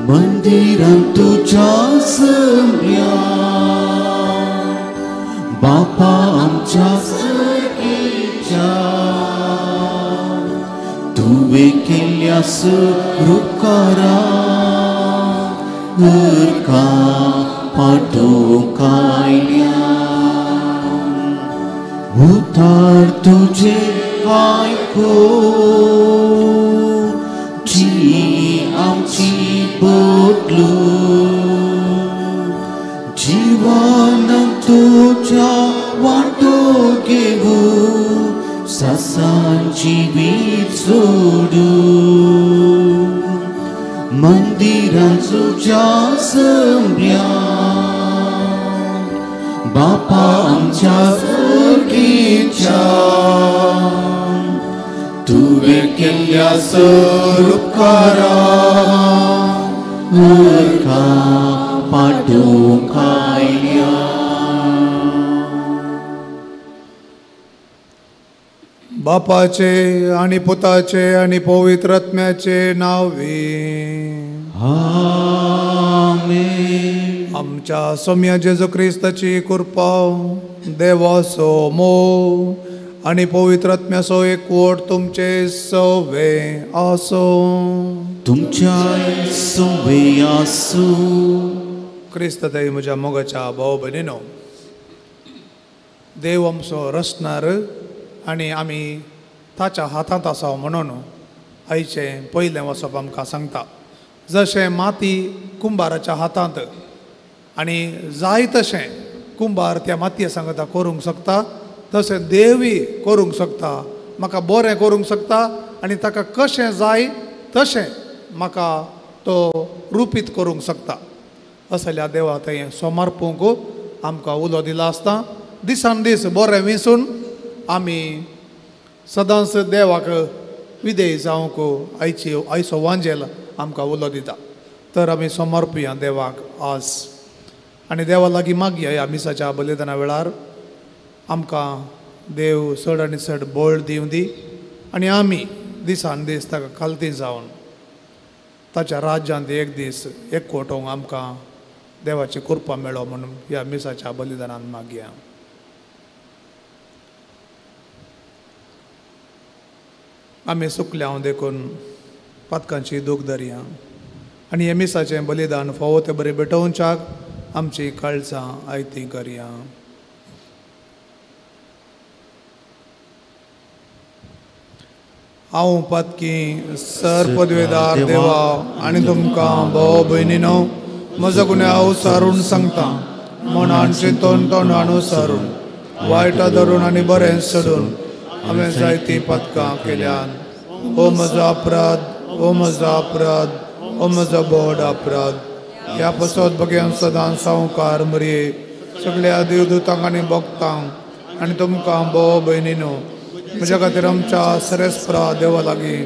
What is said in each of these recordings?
मंदिरां तुज्या जमल्या बापा आमच्या सर्गीच्या तुवें केल्ल्या सरुपकारा उरका पाटोवंक आयल्या उतार तुजे आयको जी आमची बदलू जीवन तुज्या वांटो घेवू ससान जिवीत सोडू मंदिरां तुज्या जमल्या बापा आमच्या सर्गीच्या तुवें केल्ल्या सरुपकारा उरका पाटोवंक आयल्या. बापाचे आनी पुताचे आनी पवित्र आत्म्याचे नांवे आमेन. आमच्या सोम्या जेजू क्रिस्ताची कृपा, देवाचो मोग आनी पवित्र आत्म्याचो एकवट तुमचे सवे आसूं. तुमच्या सवे आसूं. क्रिस्त ताई म्हज्या मोगाच्या भाव भयणीनो, देव आमचो रचणार आनी आमी ताच्या हातांत आसा म्हणून आयचें पयलें वचप आमकां सांगता. जशें माती कुंभाराच्या हातांत आनी जाय तशें कुंभार त्या मातये सांगता करूंक शकता, तशें देवूय करूंक शकता. म्हाका बरें करूंक शकता आनी ताका कशें जाय तशें म्हाका तो रुपीत करूंक शकता. असल्या देवा थंय समर्पूंक आमकां उलो दिला आसता. दिसान दीस बरें विसून आमी सदांच देवाक विधेय जावंक आयची आयचो वांजेल आमकां उलो दिता. तर आमी समर्पुया देवाक आज आनी देवा लागीं मागया ह्या मिसाच्या बलिदाना वेळार आमकां देव चड आनी चड बळ दिवं दी आनी आमी दिसान दीस ताका खालती जावन ताच्या राज्यांत एक दीस एकवटोवंक आमकां देवाची कृपा मेळो म्हणून ह्या मिसाच्या बलिदानान मागया. आमी सुकल्या हांव देखून पातकांची दूख धरया आनी हे मिसाचें बलिदान फावो तें बरें भेटोवच्याक आमची काळजां आयती करया. हांव पातकी सर पदवेदार देवा आनी तुमकां भाव भयणीनो म्हजो गुन्यांव सारून सांगता. मनान चिंतून तोंडान सारून वायटा धरून आनी बरें सोडून हांवें जायतीं पातकां केल्यान. हो म्हजो अपराध, हो म्हजो अपराध, हो म्हजो व्हड अपराध. ह्या पसत भगेन सदां सावकार मरये सगळ्या देवदूतांक आनी भक्तांक आनी तुमकां भाव भयणीनो म्हज्या खातीर आमच्या सरेस्परा देवा लागीं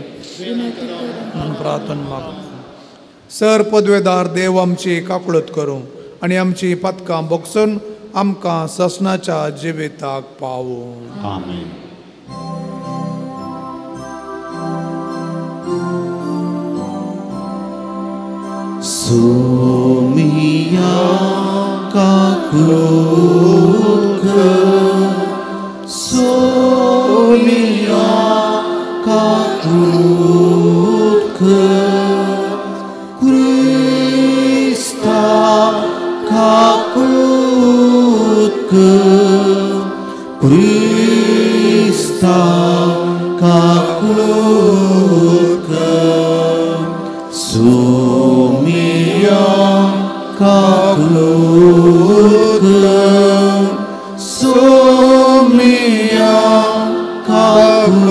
प्रार्थना मागता. सर पदवेदार देव आमची काकळत करूं आनी आमची पातकां भोगसून आमकां ससनाच्या जिविताक पावूं. आमेन. सोमिया काकूक सोमिया काकूक क्रिस्ता काकूक क्रिस्ता काकूक सोमिया काकूक सोमिया काकूक.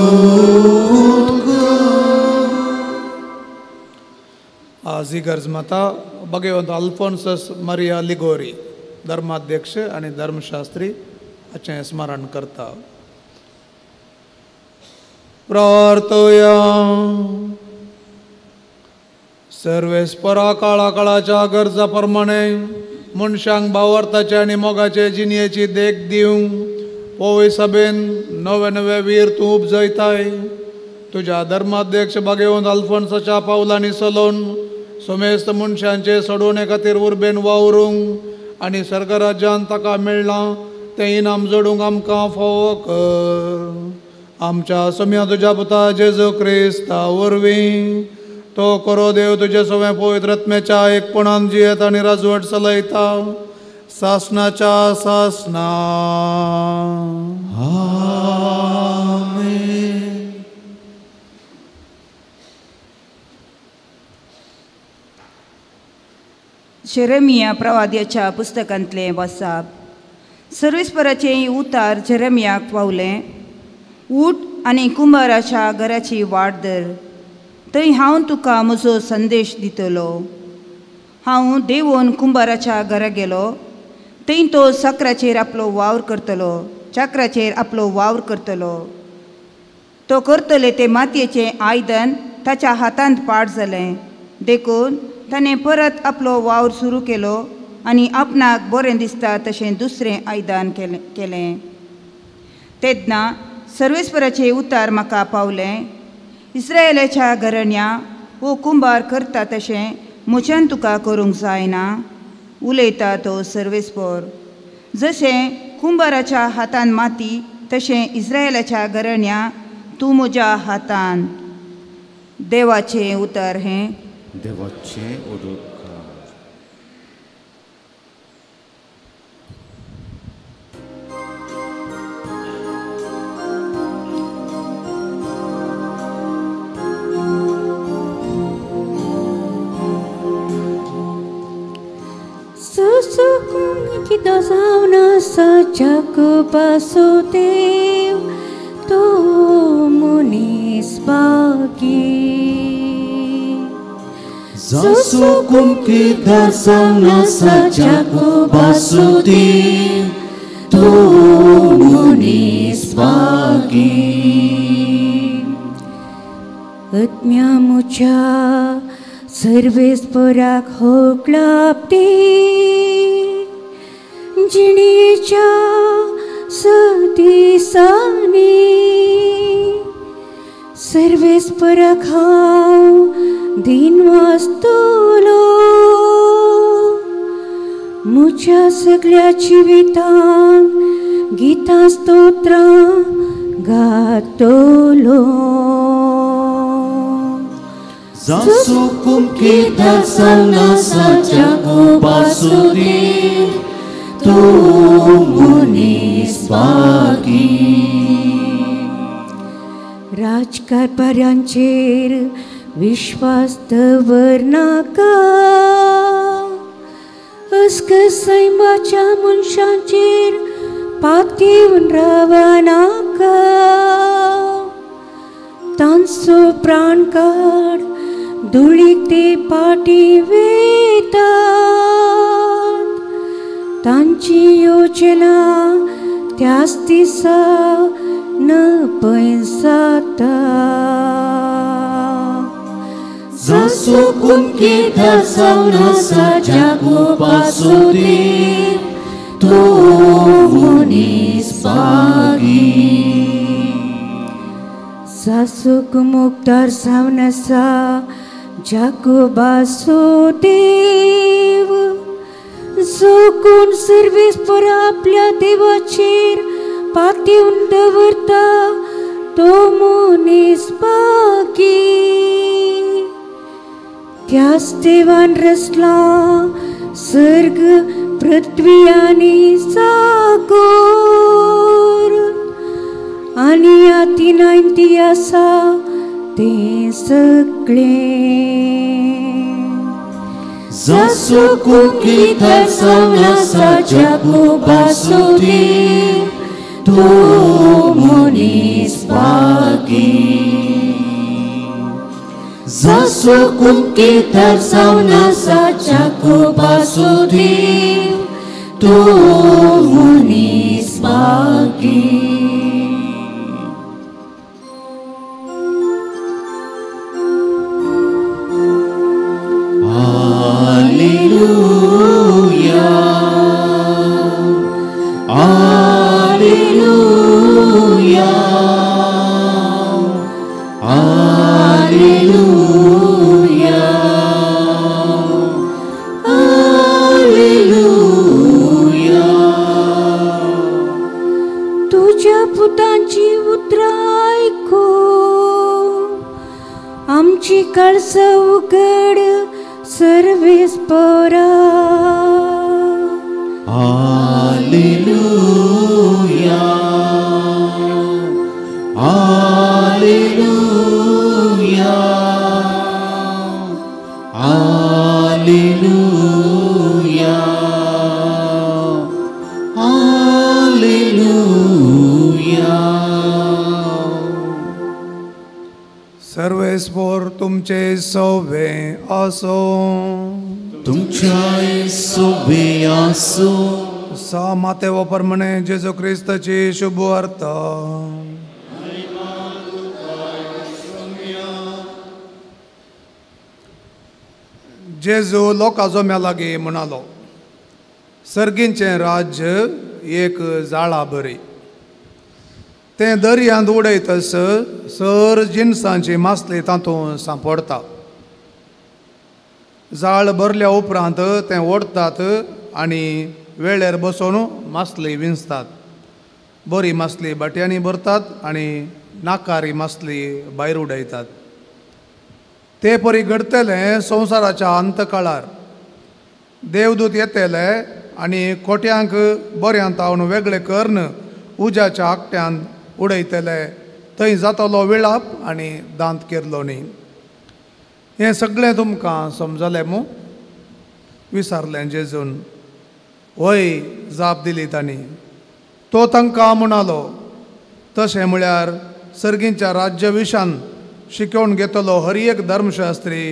आज ही गरज माता भगवंत अल्फोन्सस मारिया लिगोरी धर्माध्यक्ष आनी धर्मशास्त्री हाचें स्मरण करता. प्रार्थया. सर्वेस्परा काळा काळाच्या गरजा प्रमाणे मनशांक भावार्थाचे आनी मोगाचे जिणयेची देख दिवंक पोवय सभेन नवे नवे वीर तूं उपजयताय. तुज्या धर्माध्यक्ष भगवंत अल्फोन्साच्या पावलांनी चलोवन समेस्त मनशांचे सोडोवणे खातीर उर्बेन वावरूंक आनी सर्गराज्यान ताका मेळ्ळां तें इनाम जोडूंक आमकां फावो कर. आमच्या सम्या तुज्या पुता जेजू क्रिस्ता वरवीं तो करो देव तुजे सवें पवित्र आत्म्याच्या एकपणान जियेत आनी राजवट चलयता सासनाच्या सासना. आमेन. जेरेमिया प्रवाद्याच्या पुस्तकांतलें वासाप. सर्वेस्पराचें उतार जेरेमियाक पावलें. उठ आनी कुंभाराच्या घराची वाट धर, थंय हांव तुका म्हजो संदेश दितलो. हांव देंवोन कुंभाराच्या घरा गेलो, थंय तो साकराचेर आपलो वावर करतलो, चाकराचेर आपलो वावर करतलो. तो करतले ते मातयेचें आयदन ताच्या हातांत पाड जालें, देखून ताणें परत आपलो वावर सुरू केलो आनी आपणाक बरें दिसता तशें दुसरें आयदन केलें. तेन्ना सर्वेस्पराचें उतार म्हाका पावलें, इस्रायलाच्या घराण्या हो कुंभार करता तशें म्हज्यान तुका करूंक जायना, उलयता तो सर्वेस्पर. जशें कुंभाराच्या हातान माती तशें इस्रायलाच्या घराण्या तूं म्हज्या हातान. देवाचें उतर हें. देवाचें उतर. Kita sauna sajaku basudev tu munis bagi. Zasukum kita sauna sajaku basudev tu munis bagi. Atmya mucha सर्वेस्पराक होकलाप्ती जिणेच्या सदिसांनी सर्वेस्पराक हांव दीन वाचतलो. म्हज्या सगळ्या जिवितांत गितां स्तोत्रां गातलो. Zasukum kita sauna sajaku basudev tu munis bagi. राजकारभाऱ्यांचेर विश्वास दवरनाका, अस्क सैमाच्या मनशांचेर पातयेवन रावनाका. तांचो प्राण काड धुळीक ते पाटी वेतात, तांची योजना त्याच दिसा न पैसाता. Zasukum kita sauna sajaku basudev tu munis bagi. सासूक Mukhtar जावन आसा जाकू बासुदेव, जो कोण सर्वेस्पर आपल्या देवाचेर पातयेवन दवरता तो मनीस बागी. त्याच देवान रचला सर्ग पृथ्वी आनी सागोर, आनी ह्या तिनांय ती आसा तें सगळें. Zasukum kita sauna sajaku basudev tu munis bagi. Zasukum kita sauna sajaku basudev tu munis bagi. Alleluia, Alleluia, Alleluia. आमची काळजां उगड सर्वेस्परा. Hallelujah, hallelujah, hallelujah, hallelujah. सर्वेस्पोर तुमचे सोवे असो, तुमच्याय सोवे असो. सा मातेव परमणे जेजू क्रिस्ताची शुभ वार्ता. जेजू लोकां जम्या लागीं म्हणालो, सर्गींचें राज्य एक जाळा बरी, तें दर्यांत उडयतस सर जिनसांची मासली तातूंत सांपडटा. जाळ भरल्या उपरांत तें ओडटात आनी वेळेर बसून मासली विंचतात. बरी मासली बाटयांनी भरतात आनी नाकारी मासली भायर उडयतात. ते परी घडटलें संवसाराच्या अंतकाळार. देवदूत येतले आनी कोट्यांक बऱ्यांत हावन वेगळे करून उज्याच्या आकट्यान उडयतले. थंय जातलो विळाप आनी दांत केरलो न्ही. हें सगळें तुमकां समजलें मू? विचारलें जेजून. वय, जाप दिली तांणी. तो तांकां म्हणालो, तशें म्हळ्यार सर्गींच्या राज्य विशान शिकोवन घेतलो हर एक धर्मशास्त्री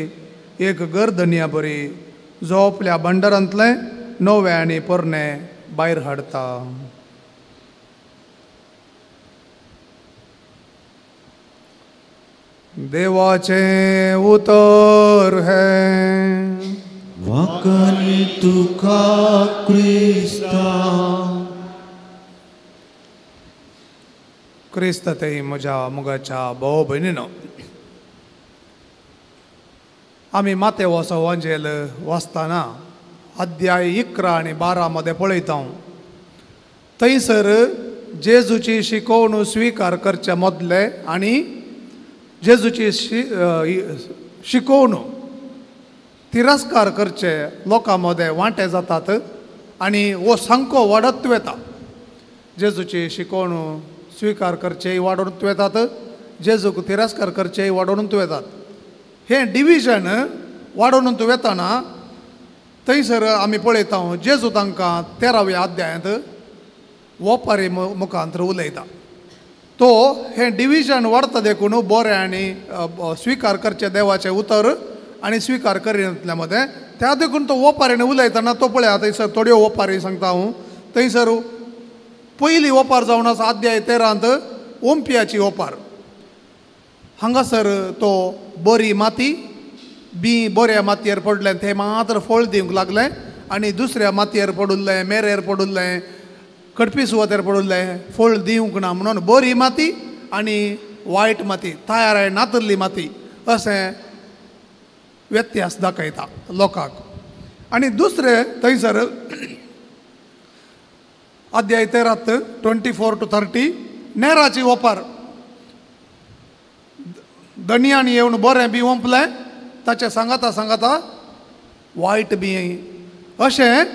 एक गर्दनिया बरी, जो आपल्या भंडारांतलें नवें आनी पोरणें भायर हाडटा. देवाचें उतर हें. वाकनी तुका क्रिस्ता. क्रिस्त ते म्हज्या मोगाच्या भाव भयणीनो, आमी मातेवचो वांजेल वाचतना अध्याय 11 आनी 12 मदें पळयता. थंयसर जेजूची शिकोवण स्विकार करचे मदले आनी जेजूची शिकोवण तिरस्कार करचे लोकां मदें वांटे जातात आनी हो सामको वाडत वता. जेजूची शिकोवण स्विकार करचेय वाडोवन वेतात, जेजूक तिरस्कार करचेय वाडोवन वेतात. हें डिविजन वाडोवन वेतना थंयसर आमी पळयता जेजू तांकां 13व्या अध्यायांत वोपारी मुखांत उलयता. तो हें डिविजन वाडता देखून बरें आनी स्विकार करचें देवाचें उतर आनी स्विकार करिनातल्या मदें त्या देखून तो वोपारीन उलयतना तो पळया थंयसर थोड्यो वोपारी सांगता हांव. थंयसर पयली ओपार जावन आसा अध्याय 13 ओंपयाची ओपार. हांगासर तो बरी माती बी बऱ्या मातयेर पडलें तें मात्र फळ दिवंक लागलें आनी दुसऱ्या मातयेर पडुल्लें, मेरेर पडुल्लें, कडपी सुवातेर पडुल्लें फळ दिवंक ना म्हणून बरी माती आनी वायट माती, तयार नातल्ली माती अशें व्यत्यास दाखयता लोकांक. आनी दुसरें थंयसर अध्याय 13 24 to 30 नेराची ओपार. दणयान येवन बरें बी ओंपलें, ताचें सांगाता सांगाता वायट बी अशें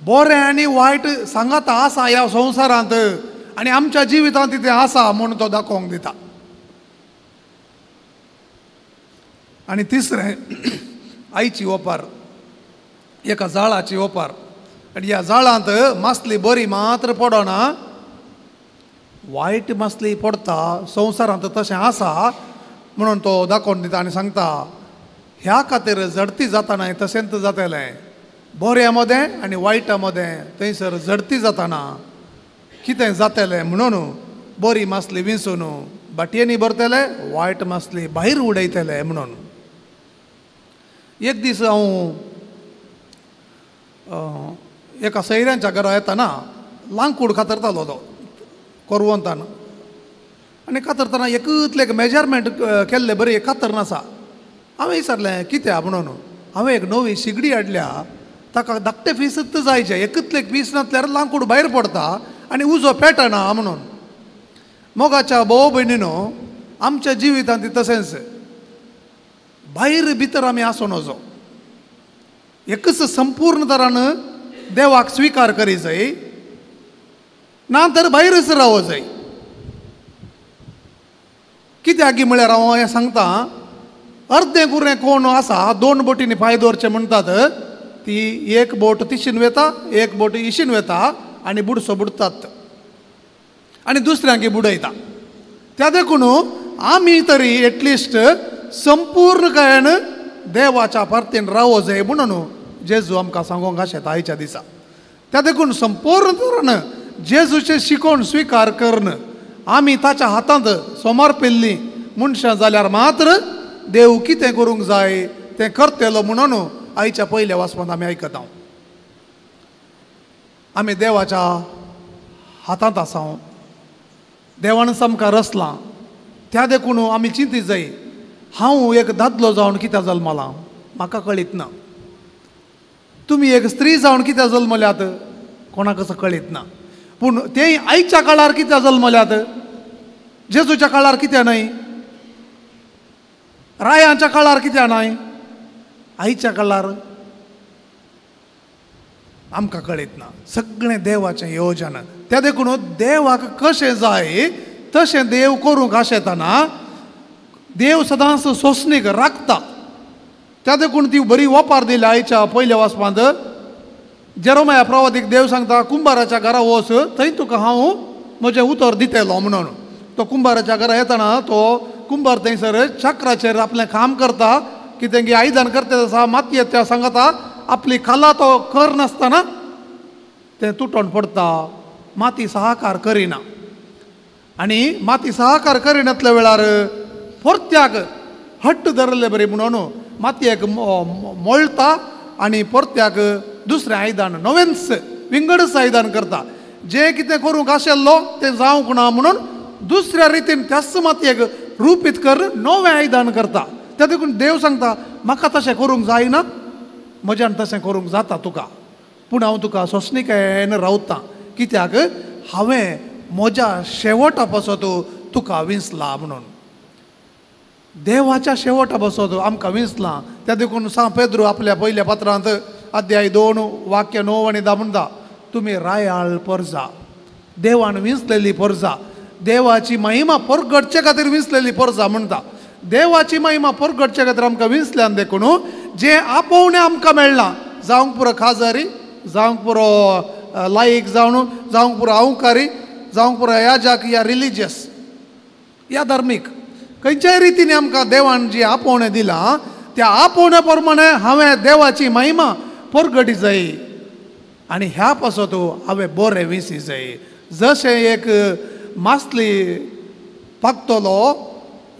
बरें आनी वायट सांगाता आसा ह्या संवसारांत आनी आमच्या जिवितांत तें आसा म्हूण तो दाखोवंक दिता. आनी तिसरें आयची ओपार, एका जाळाची ओपार. आनी ह्या जाळांत मासली बरी मात्र पडना, वायट मासली पडटा. संवसारांत तशें आसा म्हणून तो दाखोवन दिता आनी सांगता ह्या खातीर झडती जाताना तशेंच जातलें. बऱ्या मदें आनी वायटा मदें थंयसर झडती जाताना कितें जातलें म्हणून बरी मासली विंचून बाटyenनी भरतले, वायट मासली भायर उडयतले म्हणून. एक दीस हांव एका सैऱ्यांच्या घरा येताना लांकूड कातरतालो तो कोरवंतान, आनी कातरतना एकतलें एक मेजरमेंट केल्लें बरें कातर नासा. हांवें विचारलें कित्याक म्हणून, हांवें एक नवी शिगडी हाडल्या, ताका धाकटें पीसच जायचें, एकतलें एक पीस नासल्यार लांकूड भायर पडटा आनी उजो पेटना म्हणून. मोगाच्या भाव भयणीनो, आमच्या जिवितांत तशेंच भायर भितर आमी आसूं नजो. एकच संपूर्ण तरान देवाक स्विकार करी जाय, ना तर भायरच रावो जाय. कित्याक म्हळ्यार हांव हें सांगता, अर्दें कुरें कोण आसा दोन बोटींनी पांय दवरचें म्हणटात, ती एक बोट तिशीन वेता, एक बोट इशीन वेता आनी बुडसो बुडटात आनी दुसऱ्यांक बुडयता. त्या देखून आमी तरी एटलिस्ट संपूर्ण कायन देवाच्या पार्तीन रावो जाय म्हणून जेजू आमकां सांगोंक आशेता आयच्या दिसा. त्या देखून संपूर्ण तरान जेजूचें शिकोवन स्विकार करून आमी ताच्या हातांत समर्पिल्लीं मनशां जाल्यार मात्र देव कितें करूंक जाय तें करतलो म्हणून आयच्या पयल्या वाचपांत आमी आयकता. आमी देवाच्या हातांत आसा, देवान आमकां रचलां. त्या देखून आमी चिंतीत जाय, हांव एक दादलो जावन कित्याक जल्मलां म्हाका कळीत ना, तुमी एक स्त्री जावन कित्याक जल्मल्यात कोणाक कसो कळीत ना, पूण ते आयच्या काळार कित्याक जल्मल्यात, जेजूच्या काळार कित्याक न्हय, रायांच्या काळार कित्याक न्हय, आयच्या काळार आमकां कळीत ना. सगळें देवाचें योजन. त्या देखून देवाक कशें जाय तशें देव करूंक आशेतना देव सदांच सोंसणीक राखता. त्या देखून ती बरी ओपार दिल्या आयच्या पयल्या वाचपांत. जेरोमाया प्रवादीक देव सांगता, कुंभाराच्या घरा वच, थंय तुका हांव म्हजें उतर दितलो म्हणून. तो कुंभाराच्या घरा येतना तो कुंभार थंयसर चक्राचेर आपलें काम करता, कितें की आयदन करता आसा, मातयेत त्या सांगता, आपली खाला तो कर नासतना तें तुटोन पडटा, माती सहाकार करिना. आनी माती सहाकार करिनातल्या वेळार परत्याक हट्ट धरले बरी म्हणून मातयेक मोळटा आनी परत्याक दुसरें आयदन नवेंच विंगडच आयदन करता. जें कितें करूंक आशिल्लो तें जावंक ना म्हणून दुसऱ्या रितीन त्याच मातयेक रुपीत कर नवें आयदन करता. त्या देखून देव सांगता, म्हाका तशें करूंक जायना, म्हज्यान तशें करूंक जाता तुका, पूण हांव तुका सोंसणीकायेन रावतां, कित्याक हांवें म्हज्या शेवटा पासत तुका विंचला म्हणून. देवाच्या शेवटा पासत आमकां विंचलां. त्या देखून सांत पेद्रू आपल्या पयल्या पत्रांत अध्याय 2 वाक्य 9 आनी 10 म्हणटा, तुमी रायाळ परजा, देवान विंचलेली परजा, देवाची महिमा परगटचे खातीर विंचलेली परजा म्हणटा. देवाची महिमा परगटचे खातीर आमकां विंचल्यान देखून जें आपोवणें आमकां मेळ्ळां, जावंक पुरो खाजारी, जावंक पुरो लायक जावन, जावंक पुरो अहंकारी, जावंक पुरो याजक या रिलिजियस या धार्मीक, खंयच्याय रितीन आमकां देवान जी आपोवणें दिलां त्या आपोवण्या प्रमाणे हांवें देवाची महिमा परगटी जाय आनी ह्या पासत हांवें बरें विंची जाय. जशें एक मासली पाकतलो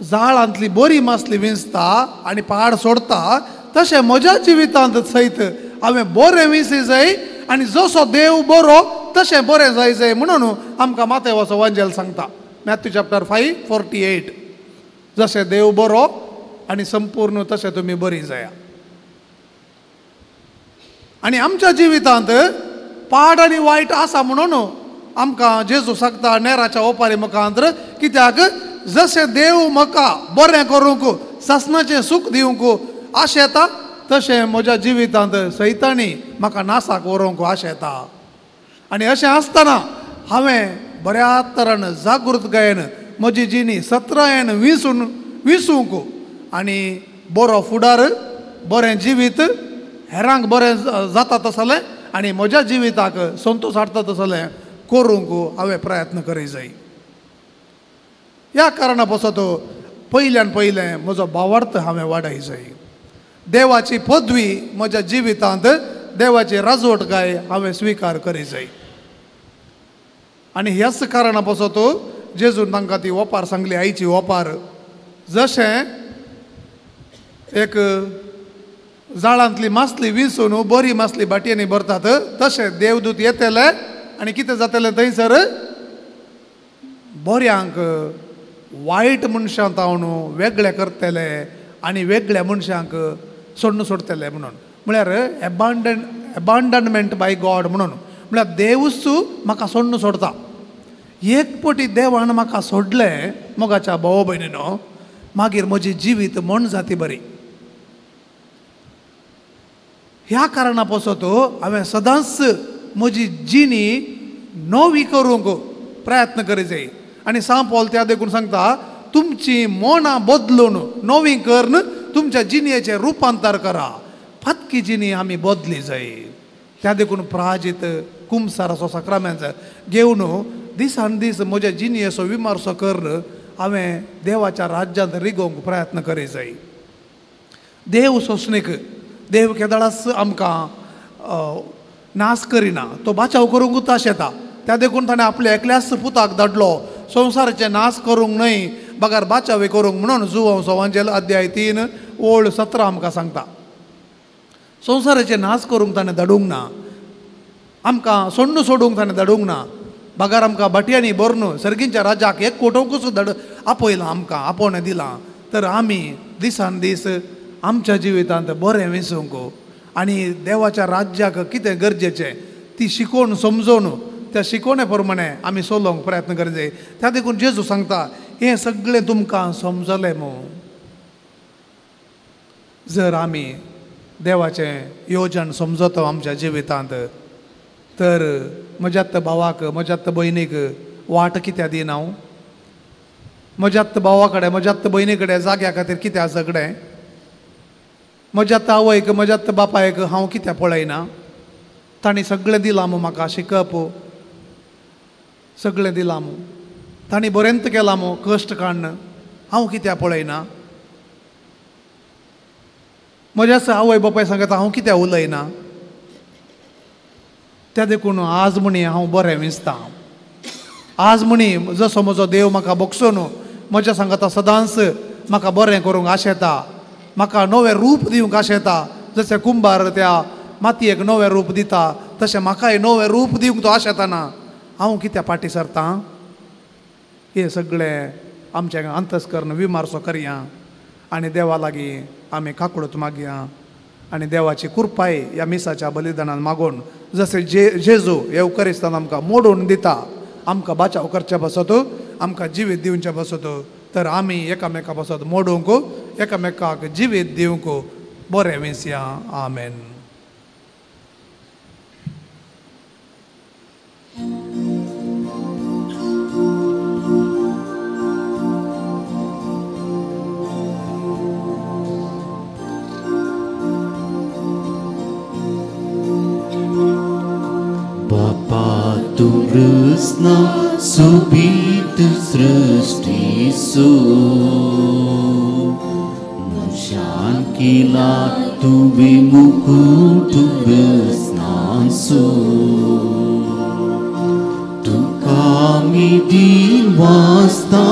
जाळांतली बरी मासली विंचता आनी पाड सोडता, तशें म्हज्या जिवितांत सयत हांवें बरें विंची जाय आनी जसो देव बरो तशें बरें जाय जाय म्हणून आमकां मातेवाचो वांजेल सांगता. मॅथ्यू चॅप्टर 5:48, जशें देव बरो आनी संपूर्ण तशें तुमी बरी जाया. आनी आमच्या जिवितांत पाड आनी वायट आसा म्हणून आमकां जेजू सांगता नेराच्या ओपारी मुखांतर, कित्याक जशें देव म्हाका बरें करूंक सासणाचें सूख दिवंक आशेता तशें म्हज्या जिवितांत सैतांनी म्हाका नासाक व्हरूंक आशेता. आनी अशें आसतना हांवें बऱ्या तरान जागृतकायेन म्हजी जिणी सत्रायेन विसूंक आनी बरो फुडार, बरें जिवीत हेरांक बरें जाता तसलें आनी म्हज्या जिविताक संतोश हाडटा तसलें करूंक हांवें प्रयत्न करी जाय. ह्या कारणा पासत पयल्यान पयलें म्हजो भावार्थ हांवें वाडय जाय. देवाची पदवी म्हज्या जिवितांत, देवाची राजवटकाय हांवें स्विकार करी जाय. आनी ह्याच कारणा पासत जेजून तांकां ती ओपार सांगली, आयची ओपार. जशें एक जाळांतली मासली विंचून बरी मासली भाटयांनी भरतात तशें देवदूत येतले आनी कितें जातलें थंयसर बऱ्यांक वायट मनशां तावन वेगळे करतले आनी वेगळ्या मनशांक सोडून सोडटले म्हणून. म्हळ्यार एबांडनमेंट बाय गॉड म्हणून, म्हळ्यार देवूच म्हाका सोडून सोडता. एक पटी देवान म्हाका सोडलें मोगाच्या भाव भयणीनो, मागीर म्हजी जिवीत म्हण जाती बरी. ह्या कारणा पासत हांवें सदांच म्हजी जिणी नवी करूंक प्रयत्न करी जाय. आनी सांव पॉल त्या देखून सांगता तुमची मनां बदलून नवी करून तुमच्या जिणेचें रुपांतर करा. फातकी जिणी आमी बदली जाय. त्या देखून प्राजित कुमसाराचो साक्रामेंत घेवन दिसान दीस म्हज्या जिणेचो विमर्सो करून हांवें देवाच्या राज्यांत रिगोवंक प्रयत्न करी जाय. देव सोंसणीक, देव केदळाच आमकां नाश करिना, तो बाचाव करूंकूच आशेता. त्या देखून ताणें आपल्या एकल्याच पुताक धाडलो संवसाराचें नाश करूंक न्हय बगर बाचाव करूंक म्हणून जुवांव सवांजेल अध्याय 3:17 आमकां सांगता. संवसाराचें नाश करूंक ताणें धाडूंक ना, आमकां सोण्ण सोडूंक ताणें धाडूंक ना, बगर आमकां भाटयांनी भरून सर्गींच्या राजाक एक कोटोवंकूच धाड आपयलां, आमकां आपोवणें दिलां. तर आमी दिसान दीस आमच्या जिवितांत बरें विसूंक आनी देवाच्या राज्याक कितें गरजेचें ती शिकोवन समजोवन त्या शिकोवणे प्रमाणे आमी चलोवंक प्रयत्न करी जाय. त्या देखून जेजू सांगता हें सगळें तुमकां समजलें मू. जर आमी देवाचें योजन समजतो आमच्या जिवितांत तर म्हज्यात भावाक म्हज्यात भयणीक वाट कित्याक दिना हांव? म्हज्यात भावा कडेन म्हज्यात भयणी कडेन जाग्या खातीर कित्याक झगडें? म्हज्यात आवयक म्हज्यात बापायक हांव कित्याक पळयना? तांणी सगळें दिलां मू म्हाका, शिकप सगळें दिलां मू, तांणी बरेंत केलां मू कश्ट काडून, हांव कित्याक पळयना? म्हज्याच आवय बापाय सांगता हांव कित्याक उलयना? त्या देखून आज म्हणी हांव बरें विंचता. आज म्हणी जसो म्हजो देव म्हाका बगसोन म्हज्या सांगता सदांच म्हाका बरें करूंक आशेता, म्हाका नवें रूप दिवंक आशेता. जशें कुंभार त्या मातयेक नवें रूप दिता तशें म्हाकाय नवें रूप दिवंक तो आशेताना हांव कित्याक फाटीं सरतां? हें सगळें आमचें अंतस्कर्ण विमर्सो करया आनी देवा लागीं आमी काकूळत मागया आनी देवाची कृपाय ह्या मिसाच्या बलिदानान मागून जशें जेजू येवकरिस्तान आमकां मोडून दिता, आमकां बाचाव करचे पासत, आमकां जिवीत दिवचे पासत, तर आमी एकामेका पासत मोडूंक एकामेकाक जिवीत दिवंक बरें विसया. आमेन. Krishna Subit Srishti Su Mushan Kila Tuve Mukutu Visnansu Tukami Diwasta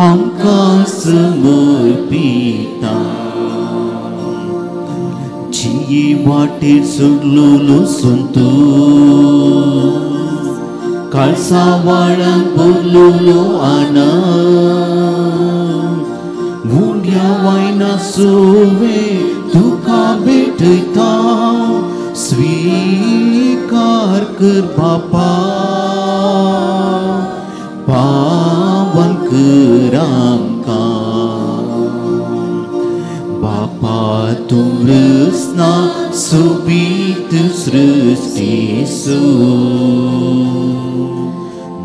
Amka Samurpita वाटेर सोडलोलो संतोष काळसा वाळान भरलोलो आनंद उंड्या वायना सोवे तुका भेटयता स्वीकार कर बापा पावन कर आमकां बापा तूं रसना सुबीत सृष्टी सु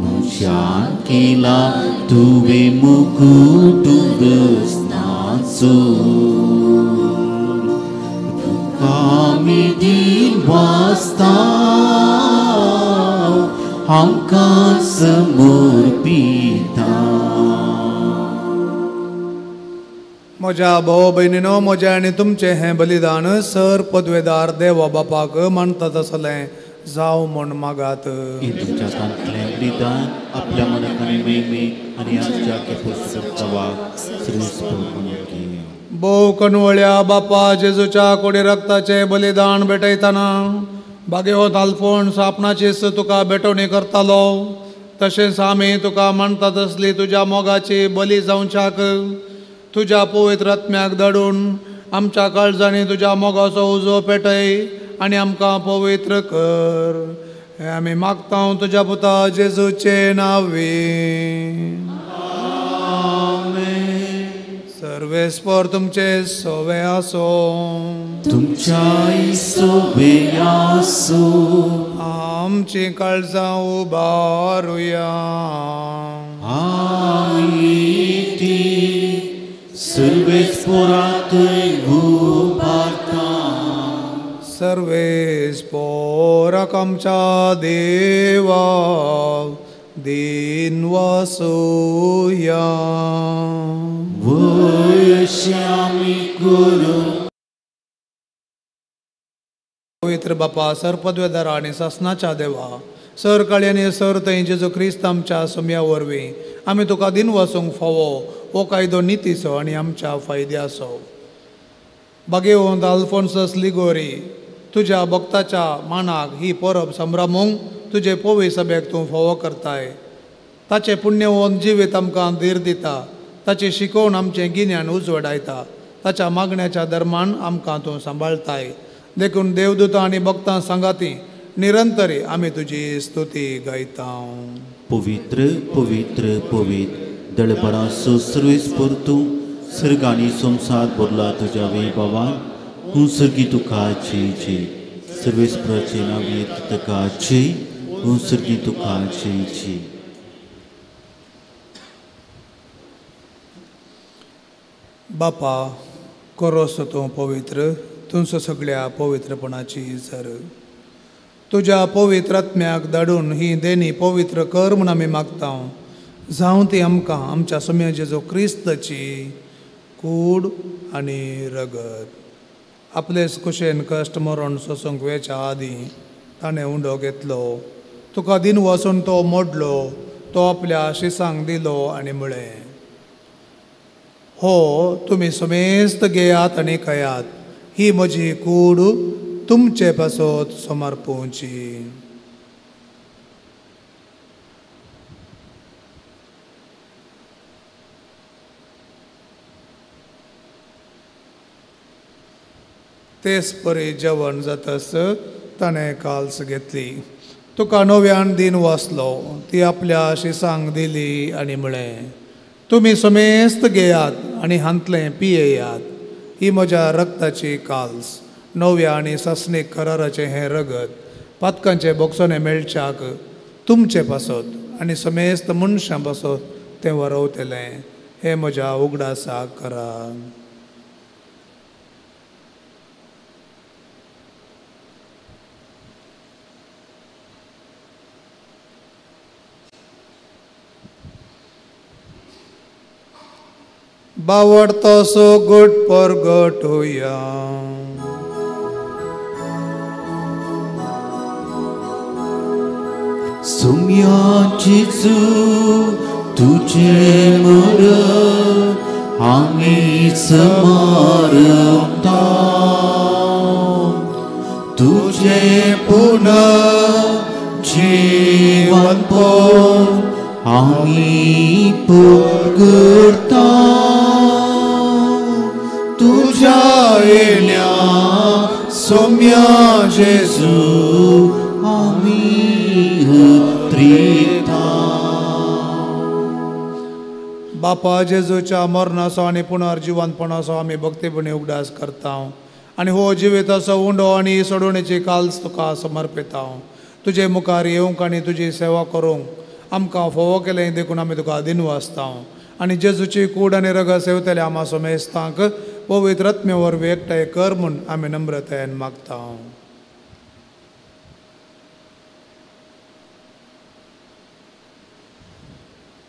मनशान केला तुवें मुकुट रसनाचो तुका आमी दिवास्ता आमकां समर्पिता. म्हज्या भाव भयणीनो, म्हजें आनी तुमचें हें बलिदान सर पदवेदार देवा बापाक मानता तसलें जावं म्हूण मागात. तुमच्या तांतलें बलिदान आपल्या मनाक आनी महिमेक आनी आमच्या भोव कणवळ्या बापा जेजूच्या कोडी रक्ताचें बलिदान भेटयतना भाग्यवत आल्फोन्स आपणाचीच तुका भेटवणी करतालो, तशेंच आमी तुका मानता तसली तुज्या मोगाची बली जावच्याक तुज्या पवित्र आत्म्याक धाडून आमच्या काळजांनी तुज्या मोगाचो उजो पेटय आनी आमकां पवित्र कर. हें आमी मागता तुज्या पुता जेजूचे नांवे. सर्वे सर्वेस्पर तुमचे सोवे आसो. तुमच्याय सोवे आसो. आमची काळजां उबारुया. आमी ती सर्वेस्पराकय उबारता. सर्वेस्पराक आमच्या देवा दिन वासुया. वयशी आमी करू. पवित्र बापा सर पदवेदारा आनी सासनाच्या देवा सर काळी आनी सर थंय जेजू क्रिस्त आमच्या सोम्या वरवीं आमी तुका दिन वासूंक फावो हो कायदो नितीचो आनी आमच्या फायद्याचो. बागेवंत आल्फोन्सस लिगोरी तुज्या भक्ताच्या मानाक ही परब संभ्रमूंक तुजे पोवी सभेक तूं फावो करताय. ताचें पुण्यवंत जिवीत आमकां धीर दिता. ताची शिकोवण आमचें गिन्यान उजवाडायता. ताच्या मागण्याच्या धर्मान आमकां तूं सांबाळताय. देखून देवदूतां आनी भक्तां सांगाती निरंतरी आमी तुजी स्तुती गायता. पवित्र पवित्र पवित्र दळबराचो सर्वेस्पर तूं सर्ग आनी संवसार भरला तुज्या वैभवान. हूं सर्गी तुका जय जय. सर्वेस्पराचें नांव घेत तुका जय. हूं सर्गी तुका जय जय. बापा कोरोस तूं पवित्र तुमचो सगळ्या पवित्रपणाची सर. तुज्या पवित्र आत्म्याक धाडून ही देणी पवित्र कर म्हूण आमी मागता. जावं ती आमकां आमच्या सोम्या जेजू क्रिस्ताची कूड आनी रगत. आपलेच कुशेन कश्ट मरण सोसूंक वेच्या आदीं ताणें उंडो घेतलो. तुका दिन वचून तो मोडलो. तो आपल्या शिसांक दिलो आनी म्हळें, हो तुमी समेस्त घेयात आनी खायात. ही म्हजी कूड तुमचे पासत समर्पूंची. तेच परी जेवण जातस ताणें काल्स घेतली. तुका नव्यान दिन वाचलो. ती आपल्या शिसांक दिली आनी म्हळें, तुमी समेस्त घेयात आनी हांतलें पियेयात. ही म्हज्या रक्ताची काल्स. नव्या आनी सासणीक कराराचें हें रगत पातकांचे बोगसोने मेळच्याक तुमचे पासत आनी समेस्त मनशां पासत तें वरवतलें. हें म्हज्या उगडासाक करा. बावडतो सो गुट परगटुया. सुम्या जेजू तुझे मरण आमी समारंभता. तुझे पुनः जीवनपण आमी परगटता. तुझ्या येण्या सोम्या जेजू आमी त्रिता. बापा जेजूच्या मरणाचो आनी पुनर्जिवनपणाचो आमी भक्तीपणी उगडास करता आनी हो जिविताचो उंडो आनी सोडवणेची काल्स तुका समर्पिता. तुजे मुखार येवंक आनी तुजी सेवा करूंक आमकां फोवो केलें देखून आमी तुका दिनवासता. आनी जेजूची कूड आनी रगत सेवतले आमा समेस्तांक पवित्र आत्मे वरवीं एकठांय कर म्हूण आमी नम्रतायेन मागता.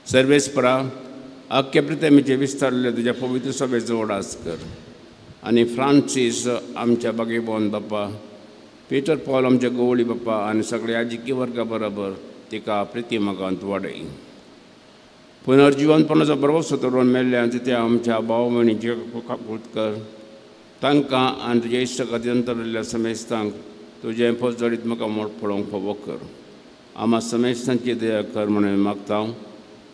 सर्वेस्परा आख्या प्रितमीचे विस्तारले तुज्या पवित्र सभेचो उडास कर आनी फ्रांसीस आमच्या बागेबोन बाप्पा, पिटर पॉल आमच्या गवळी बाप्पा आनी सगळ्या आजिकी वर्गा बरोबर तिका प्रिती मागांत वाडय. पुनर्जिवनपणाचो भरवसो दवरून मेल्ल्या त्या आमच्या भाव भयणीचे कृत कर. तांकां आनी तुज्या इश्ट खातीर समेस्तांक तुजें फौजदारीत म्हाका मोड पळोवंक फावो कर. आमा समेस्तांची दया कर म्हणून मागता.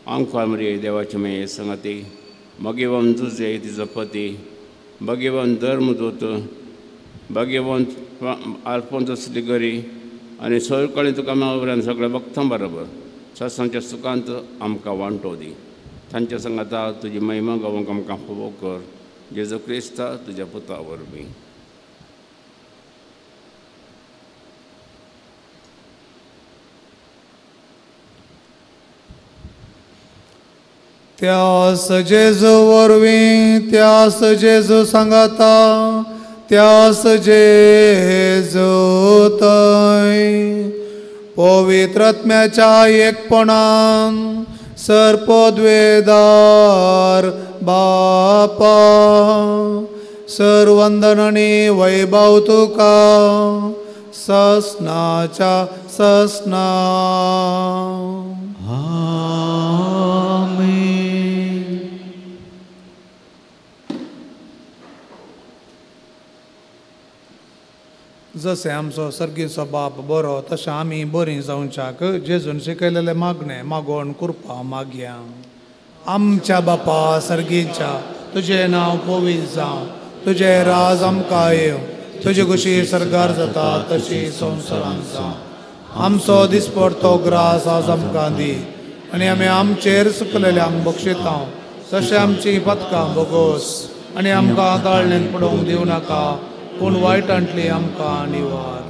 आमकां मरे देवाचे माये संगाती भगेवन तुजे तिजो पती भगेवन धर्मदूत भगेवन आल्फोन्सस लिगरी आनी सरकाळी तुका मावऱ्यान सगळ्या भक्तां बरोबर सत्सांच्या सुखांत आमकां वांटो दी. तांच्या संगाता तुजी महिमा गावंक आमकां फावो कर. जेजू क्रिस्ता तुज्या पुता वरवीं. त्यास जेजू वरवीं, त्यास जेजू सांगाता, त्यास जेजू थंय पवित्र आत्म्याच्या एकपणान सर्पद्वेदार बापा सर्वंदन आनी वैभव तुका ससनाच्या ससना. आमेन. जशें आमचो सर्गीचो बाप बरो तशें आमी बरीं जावच्याक जेजून शिकयलेलें मागणें मागोवन कृपा मागया. आमच्या बापा सर्गीच्या, तुजें नांव पवित्र जावं, तुजें राज आमकां येवं, तुजी खुशी सर्गार जाता तशी संवसारांत जावं. आमचो दिसपडतो ग्रास आज आमकां दी आनी आमी आमचेर सुकलेल्यांक बक्षिता तशें आमचीं पदकां बोगोस आनी आमकां ताळणेन पडोवंक दिवं नाका, पूण वायटांतली आमकां निवार.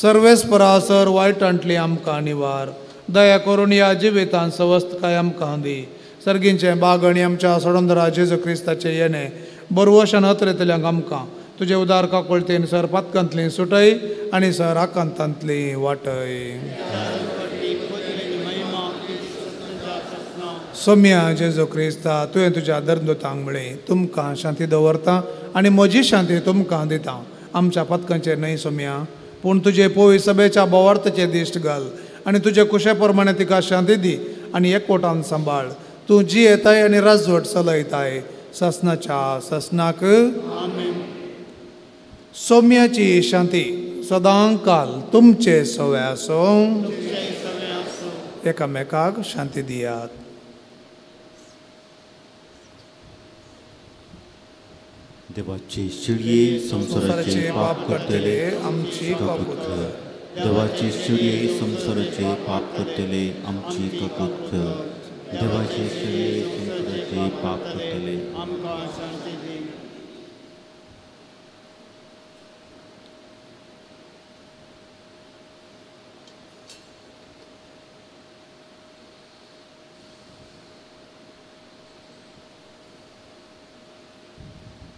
सर्वेस्परा सर वायटांतली आमकां निवार. दया करून ह्या जिवितांत सवस्तकाय आमकां दी. सर्गींचें बाग आनी आमच्या सोडंदरा जेजू क्रिस्ताचें येणें बरवशान अतरेतल्यांक आमकां तुजे उदार काकुळतेन सर पातकांतली सुटय आनी सर आकांतांतली वाटय. सोम्या जेजू क्रिस्ता, तुवें तुज्या दर्दुतांक म्हळें तुमकां शांती दवरता आनी म्हजी शांती तुमकां दिता. आमच्या पदकांचेर न्हय सोम्या, पूण तुजे पोवी सभेच्या बोवार्थाचेर दिश्ट घाल आनी तुजे कुशे प्रमाणे तिका शांती दी आनी एकवटान सांबाळ. तूं जियेताय आनी राजवट चलयताय ससनाच्या ससनाक. सोम्याची शांती सदां काल तुमचे सवे आसूं. एकामेकाक शांती दियात. देवाची शिळये संवसाराचे पाप करतले आमची काकूत कर. देवाची शिळये संवसाराचे पाप करतले आमची काकूत कर. देवाची शिळये संवसाराचे पाप करतले आमकां शांती दी.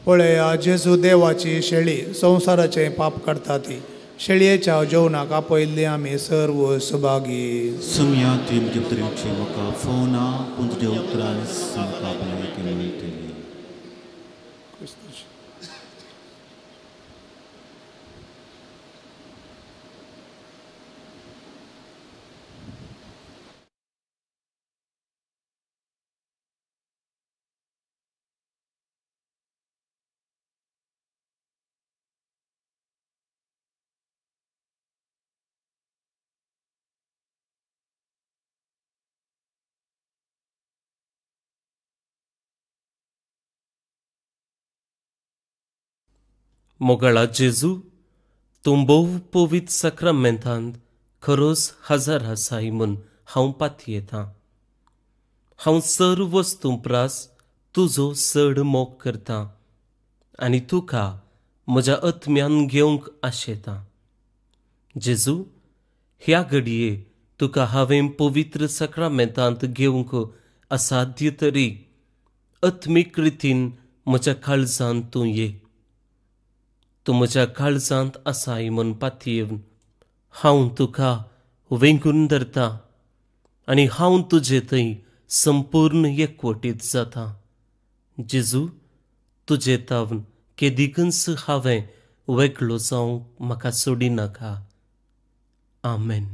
पळया जेजू देवाची शेळी संवसाराचें पाप काडटा ती. शेळयेच्या जेवणाक आपयल्ली आमी सर्व सुभागी. सुम्या तुवें म्हज्या भितरची म्हाका फोना, पूण तुज्या उतरान म्हाका भलायकी मेळटली. मोगाळा जेजू, तूं भोव पवित्र साक्रामेंतांत खरोच हजार आसाय म्हूण हांव पातयेतां. हांव सर्व वस्तूं प्रास तुजो चड मोग करतां आनी तुका म्हज्या आत्म्यान घेवंक आशेतां. जेजू, ह्या घडये तुका हांवें पवित्र साक्रामेंतांत घेवंक असाध्य तरी आत्मीक रितीन म्हज्या काळजांत तूं ये. तूं म्हज्या काळजांत आसाय म्हूण पातयेवन हांव तुका वेंगून धरता आनी हांव तुजे थंय संपूर्ण एकवटीत जाता. जेजू, तुजे तावन केदिकूच हांवें वेगळो जावंक म्हाका सोडिनाका. आमेन.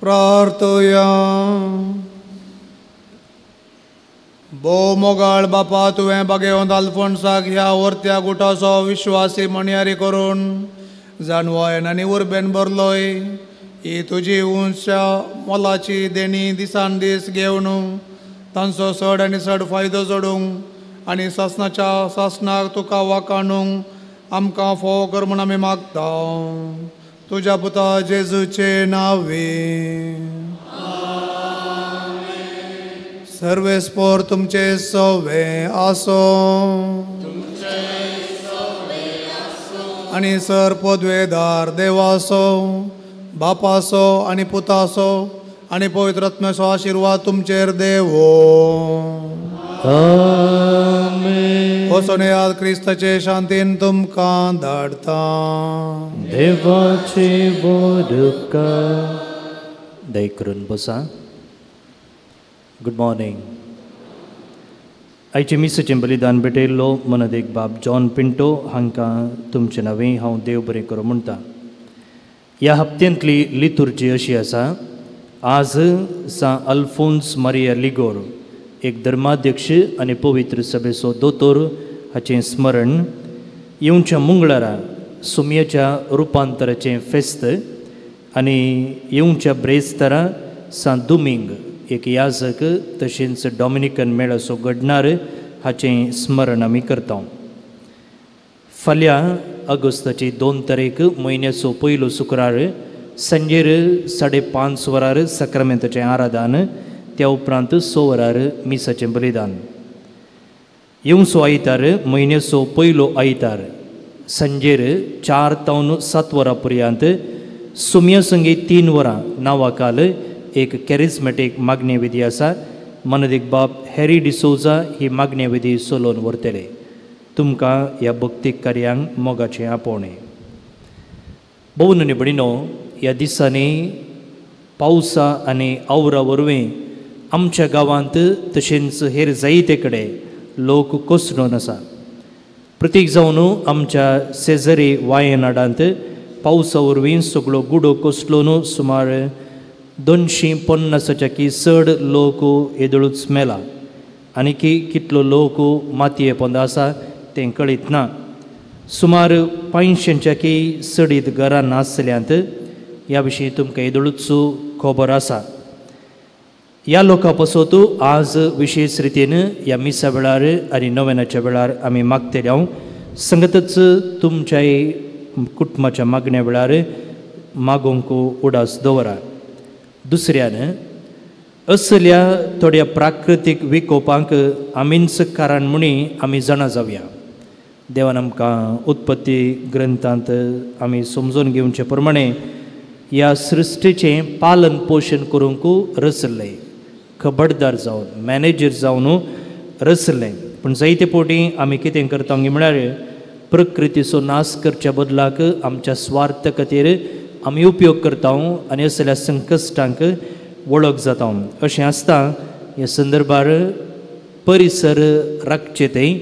प्रार्थया. भोव मोगाळ बापा, तुवें बागेवंत आल्फोन्साक ह्या वर्त्या गुटाचो विश्वासी म्हणयारी करून जाणवायन आनी उर्बेन भरलोय. ही तुजी उंच मोलाची देणी दिसान दीस घेवन तांचो चड आनी चड फायदो जोडूंक आनी सासणाच्या सासणाक तुका वाखाणूंक आमकां फोव कर म्हूण आमी मागता. तुज्या पुता जेजूचे नांवे. सर्वेस्पोर तुमचे सवे आसो आनी सर पदवेदार देवासो बापासो आनी पुतासो आनी पवित्र आत्म्याचो आशिर्वाद तुमचेर देवो. वचून येयात, क्रिस्ताचे शांतीन तुमकां धाडटा. देवाचे उपकार. दया करून बसा. Good morning. आयचे मिसाचें बलिदान भेटयल्लो मनदेक बाब जॉन पिंटो हांकां तुमचें नांवें हांव देव बरें करूं म्हणटा. ह्या हप्त्यांतली लितुर्जी अशी आसा. आज सां अल्फोन्स मारिया लिगोर एक धर्माध्यक्ष आनी पवित्र सभेचो दोतोर हाचें स्मरण. येवच्या मंगळारा सुमयेच्या रुपांतराचें फेस्त आनी येवच्या ब्रेस्तारा सां दुमींग एक याजक तशेंच डॉमिनिकन मेळाचो घडणार हाचें स्मरण आमी करता. फाल्यां ऑगस्टाची 2 तारीख म्हयन्याचो पयलो शुक्रार सांजेर 5:30 वरार साक्रामेंताचें आराधन, त्या उपरांत 6 वरार मिसाचें बलिदान. येवचो आयतार म्हयन्याचो पयलो आयतार सांजेर 4 तावन 7 वरां पर्यंत सुमया संगी 3 वरां नांवाखाल एक कॅरिज्मॅटीक मागणी विधी आसा. मनदीक बाब हॅरी डिसोजा ही मागणी विधी चलोवन व्हरतले. तुमकां ह्या भक्तीक कार्यांक मोगाचें आपोवणें. भोवन आनी भयणीनो, ह्या दिसांनी पावसा आनी आवरा वरवीं आमच्या गांवांत तशेंच हेर जायते कडेन लोक कोसळून आसा. प्रतीक जावन आमच्या शेजारी वायनाडांत पावसा वरवीं सगळो गुडो कोसळून सुमार 250 की चड लोक येदोळूच मेला आनी की कितलो लोक मातये पोंदा आसा तें कळीत ना. सुमार 500 की चडीत घरां नासल्यांत. ह्या विशीं तुमकां येदोळूच खबर आसा. ह्या लोकां पासत आज विशेश रितीन ह्या मिसा वेळार आनी नोवेनाच्या वेळार आमी मागतले. हांव संगतच तुमच्याय कुटुंबाच्या मागण्या वेळार मागूंक उडास दवरा. दुसऱ्यान असल्या थोड्या प्राकृतीक विकोपांक आमीच कारण म्हणी आमी जाणा जावया. देवान आमकां उत्पत्ती ग्रंथांत आमी समजून घेवचे प्रमाणे ह्या सृश्टीचें पालन पोशण करूंक रचल्लें, खबरदार जावन मॅनेजर जावन रचल्लें. पूण जायते फावटी आमी कितें करता म्हळ्यार प्रकृतीचो नाश करच्या बदलाक आमच्या स्वार्थ खातीर आमी उपयोग करता आनी असल्या संकश्टांक वळख जाता. अशें आसता ह्या संदर्भार परिसर राखचे थंय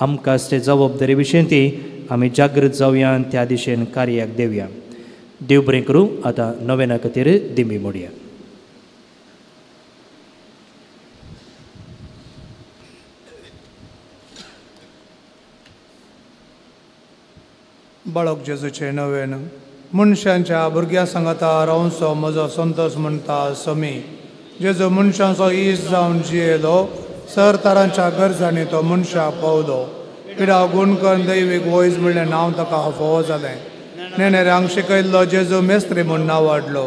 आमकां आसचे जबाबदारी विशीं ती आमी जागृत जावया आनी त्या दिशेन कार्याक देवया. देव बरें करूं. आतां नोवेना खातीर दिमी मोडया. बाळक जेजूचें नवेन. मनशांच्या भुरग्यां सांगाता रावचो म्हजो संतोश म्हणटा समी. जेजू मनशांचो इश्ट जावन जियेलो, सर तरांच्या गरजांनी तो मनशाक पावलो. पिडा गुणकन दैवीक वयज म्हणलें नांव ताका फावो जालें. नेणेऱ्यांक शिकयल्लो जेजू मेस्त्री म्हूण नांव वाडलो.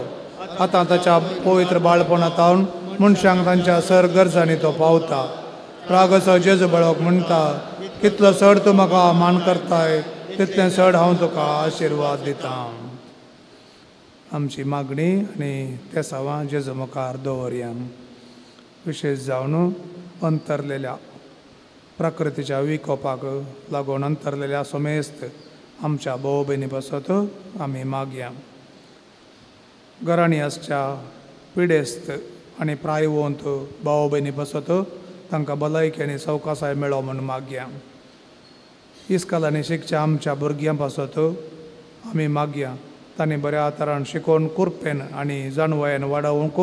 आतां ताच्या पवित्र बाळपणांत मनशांक तांच्या सर गरजांनी तो पावता. रागाचो जेजू बाळक म्हणटा, कितलो चड तूं म्हाका मान करताय तितलें चड हांव तुका आशिर्वाद दिता. आमची मागणी आनी तेसावां जेजू मुखार दवरया. विशेश जावन अंतरलेल्या प्रकृतीच्या विकोपाक लागून अंतरलेल्या समेस्त आमच्या भाव भयणी पासत आमी मागया. घरांनी आसच्या पिडेस्त आनी प्रायवंत भाव भयणी पासत तांकां भलायकी आनी सवकासाय मेळो म्हूण मागया. इस्कालांनी शिकच्या आमच्या भुरग्यां पासत आमी मागया, तांणी बऱ्या तरान शिकोवन कुरपेन आनी जाणवायेन वाडोवंक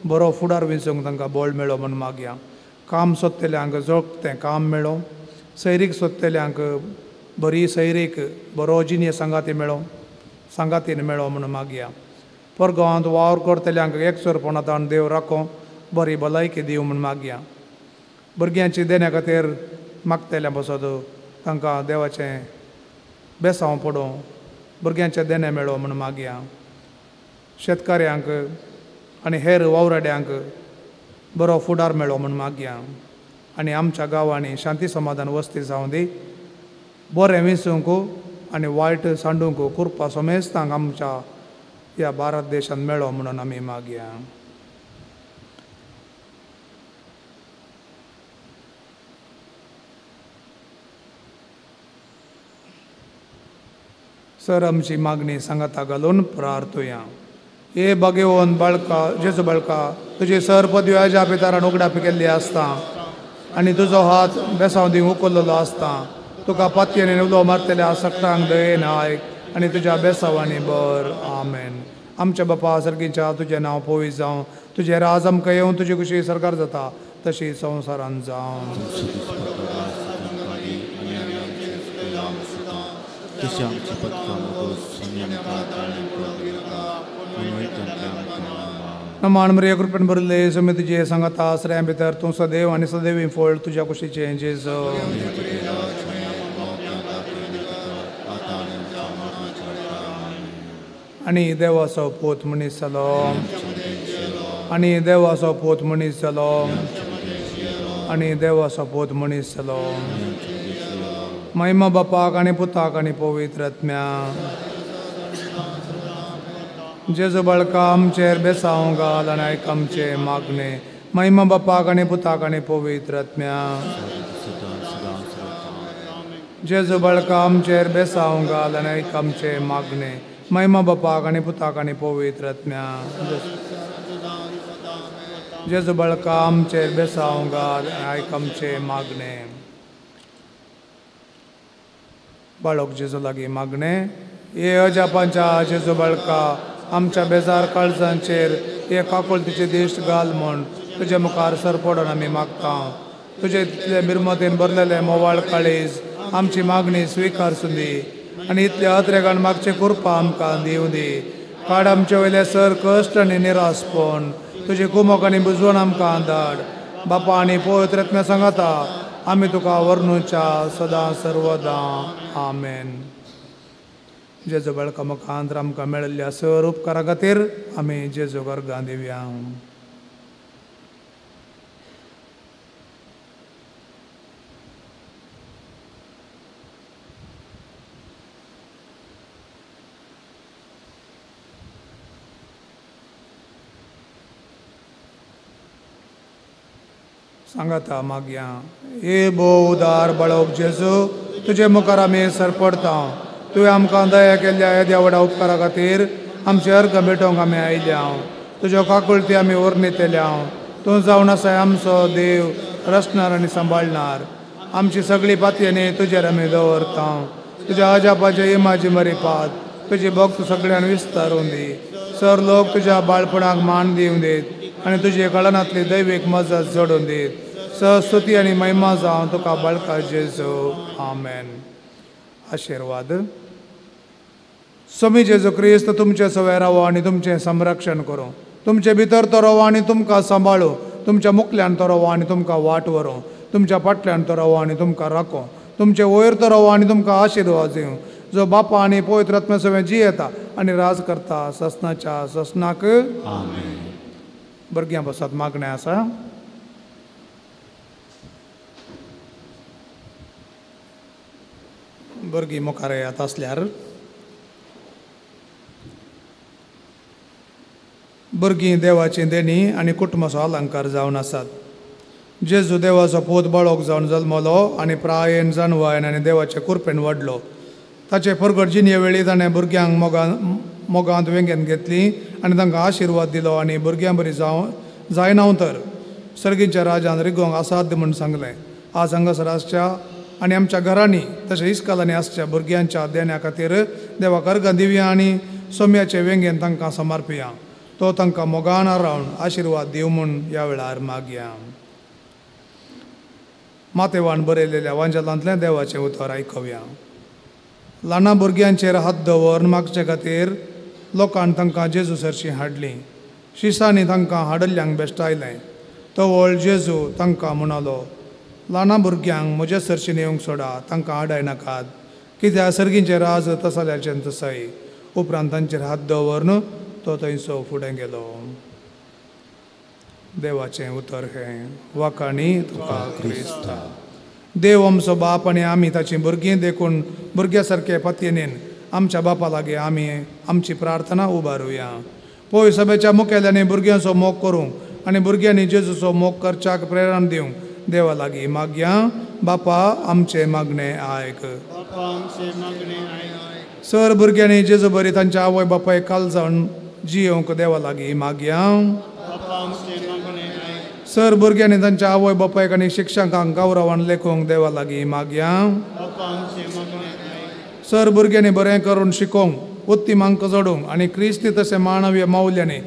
बरो फुडार विंचूंक तांकां बळ मेळो म्हूण मागया. काम सोदतल्यांक जोगतें काम मेळो, सैरीक सोदतल्यांक बरी सैरीक बरो जिणें सांगाती मेळो, सांगातीन मेळो म्हूण मागया. परगांवांत वावर करतल्यांक एकसुरपणांत देव राखो, बरी भलायकी दिवं म्हूण मागया. भुरग्यांची देण्या खातीर मागतल्या पासत तांकां देवाचें बेसांव पडूं, भुरग्यांचें देणें मेळो म्हूण मागया. शेतकाऱ्यांक आनी हेर वावराड्यांक बरो फुडार मेळो म्हूण मागया. आनी आमच्या गांवांनी शांती समाधान वस्ती जावं दी, बरें विंचूंक आनी वायट सांडूंक कुरपा समेस्तांक आमच्या ह्या भारत देशांत मेळो म्हणून आमी मागया. सर आमची मागणी सांगाता घालून प्रार्थुया. हे बागेवन बाळका जेजू बाळका, तुजी सर पदवी आज्या पितारान उगडापी केल्ली आसता आनी तुजो हात बेसांव दिवंक उखल्लेलो आसता. तुका पातयेन उलो मारतल्या सगळ्यांक दयेन आयक आनी तुज्या बेसांवांनी बर. आमेन. आमच्या बापा सर्गीच्या, तुजें नांव पवित्र जावं, तुजें राज आमकां येवन, तुजी खुशी सरकार जाता तशी संवसारान जावं. नमान मरिया, कृपेन भरिल्ले, समे तुजे सांगाता, आसऱ्यां भितर तूं सदैव आनी सदैवी फळ तुज्या कुशीचें जेजू. आनी देवाचो पूत मनीस जालो, आनी देवाचो पूत मनीस जालो, आनी देवाचो पूत मनीस जालो. महिमा बापाक आनी पुताक आनी पवित्र आत्म्या. जेजू बाळका आमचेर बेसांव घाल आनी आयक आमचें मागणें. महिमा बापाक आनी पुताक आनी पवित्र आत्म्या. जेजू बाळका आमचेर बेसांव घाल आनी आयक आमचें मागणें. महिमा बापाक आनी पुताक आनी पवित्र आत्म्या. जेजू बाळका आमचेर बेसांव घाल आनी आयक आमचें मागणें. बाळक जेजू लागीं मागणें. हे अजापांच्या जेजू बाळका, आमच्या बेजार काळजांचेर हे काकुळतीचे दिश्ट घाल म्हूण तुजे मुखार सर पडून आमी मागता. तुजे तितले मिरमतेन भरलेले मोवाळ काळीज आमची मागणी स्विकार सुंदी आनी इतले अत्रेगान मागचे कुरपा आमकां दिवं दी. काड आमचे वयले सर कश्ट आनी निरासपण, तुजे कुमक आनी बुजवण आमकां धाड. बापा आनी पवित्र आत्म्या सांगाता आमी तुका वर्णुच्या सदां सर्वदां. आमेन. जेजू बाळका मुखांत आमकां मेळिल्ल्या सर उपकारा खातीर आमी जेजू अर्गां दिवया. सांगाता मागया. हे भोव उदार बाळक जेजू, तुजे मुखार आमी सरपडता. तुवें आमकां दया केल्ल्या येद्या व्हडा उपकारा खातीर आमचे अर्घ भेटोवंक आमी आयल्या. तुज्यो काकुळती आमी वर्णितल्या. तूं जावन आसाय आमचो देव, रचणार आनी सांबाळणार. आमची सगळी पातयेनी तुजेर आमी दवरता. तुज्या अजापाचे इमाजी मरिपात तुजी भक्त सगळ्यान विस्तारून दी. सर लोक तुज्या बाळपणाक मान दिवं दीत आनी तुजे कळनांतली दैवीक मजत जोडून दीत. स्तुती आनी महिमा जावं तुका बाळका जेजू. आमेन. आशिर्वाद. स्वामी जेजू क्रिस्त तुमचे सवय रावो आनी तुमचें संरक्षण करूं. तुमचे भितर तो रावो आनी तुमकां सांबाळूं. तुमच्या मुखल्यान तो रावो आनी तुमकां वाट व्हरूं. तुमच्या फाटल्यान तो रावो आनी तुमकां राखो. तुमचे वयर तो रावो आनी तुमकां आशिर्वाद दिवं. जो बापा आनी पवित्र आत्म्या सवें जियेता आनी राज करता ससनाच्या ससनाक. भुरग्यां पासत मागणें आसा. भुरगीं मुखार येत आसल्यार भुरगीं देवाची देणी आनी कुटुंबाचो अलंकार जावन आसात. जेजू देवाचो पूत बाळक जावन जल्मलो आनी प्रायेन जाणवायन आनी देवाचे कुरपेन वाडलो. ताचे परगट जिणे वेळी ताणें भुरग्यांक मोगांत वेंगेंत घेतली आनी तांकां आशिर्वाद दिलो आनी भुरग्यां बरी जायना तर सर्गीच्या राजान रिगोवंक असाध्य म्हूण सांगलें. आज हांगासर आसच्या आनी आमच्या घरांनी तशें इस्कालांनी आसच्या भुरग्यांच्या देण्या खातीर देवाक अर्गां दिवया आनी सोम्याचे वेंगेन तांकां समर्पया. तो तांकां मोगान रावन आशिर्वाद दिवं म्हूण ह्या वेळार मागया. मातेवान बरयलेल्या वांजलांतलें देवाचें उतर आयकुया. ल्हाना भुरग्यांचेर हात दवरून मागचे खातीर लोकान तांकां जेजू सरशीं हाडलीं. शिसांनी तांकां हाडल्ल्यांक बेश्टायलें. तवळ जेजू तांकां म्हणालो, ल्हाना भुरग्यांक म्हज्या सरशीं येवंक सोडा, तांकां आडाय नाकात, कित्याक सर्गींचें राज तसल्याचें तसाय. उपरांत तांचेर हात दवरून तो थंयसो फुडें गेलो. देवाचें उतर हें. वाखाणी तुका क्रिस्ता. देव आमचो बाप आनी आमी ताचीं भुरगीं, देखून भुरग्या सारके पतयेन आमच्या बापा लागीं आमी आमची प्रार्थना उबारुया. पळय सभेच्या मुखेल्यांनी भुरग्यांचो मोग करूंक आनी भुरग्यांनी जेजूचो मोग करच्याक प्रेरणा दिवंक देवा लागीं मागया. बापा आमचें मागणें आयक. सर भुरग्यांनी जेजू बरी तांच्या आवय बापाय काल जावन जियोवंक देवा लागीं मागया. सर भुरग्यांनी तांच्या आवय बापायक आनी शिक्षकांक गौरवान लेखूंक देवा लागीं मागया. सर भुरग्यांनी बरें करून शिकोवंक, उत्तीम अंक जोडूंक आनी क्रिस्ती तशें मानवीय मावल्यांनी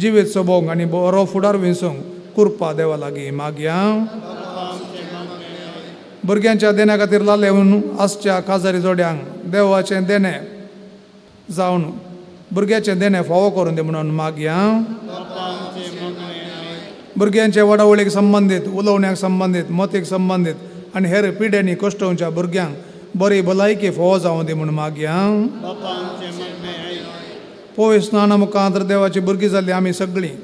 जिवीत सोबोवंक आनी बरो फुडार विंचूंक कृपा देवा लागीं मागया. भुरग्यांच्या देण्या खातीर लालेवन आसच्या काजारी जोड्यांक देवाचें देणें जावन भुरग्याचें देणें फावो करून दी म्हणून मागया. भुरग्यांचे वाडावळीक संबंदीत, उलोवण्याक संबंदीत, मतीक संबंदीत आनी हेर पिड्यांनी कश्टोवच्या भुरग्यांक बरी भलायकी फावो जावं दी म्हूण मागया. पवित्र स्नाना मुखांत देवाची भुरगीं जाल्ली आमी सगळीं